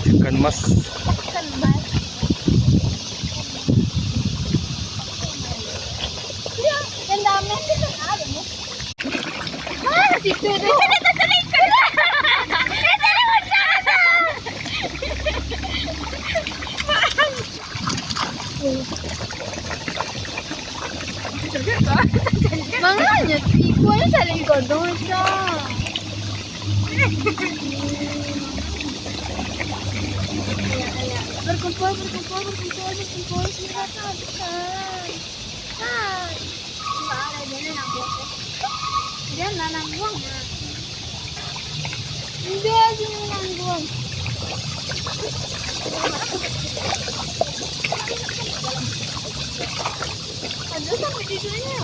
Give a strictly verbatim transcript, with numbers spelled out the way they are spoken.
Ikan mas. Ikan mas. Iya, yang damai itu kan ada, Mas. Mana situ tu? Makanya ikuannya cari godong aja. Berkumpul, berkumpul, berkumpul, berkumpul, silakan, silakan. Nah, dia nanang buang, nah. Dia sini nanang buang. Ada sampai di sini.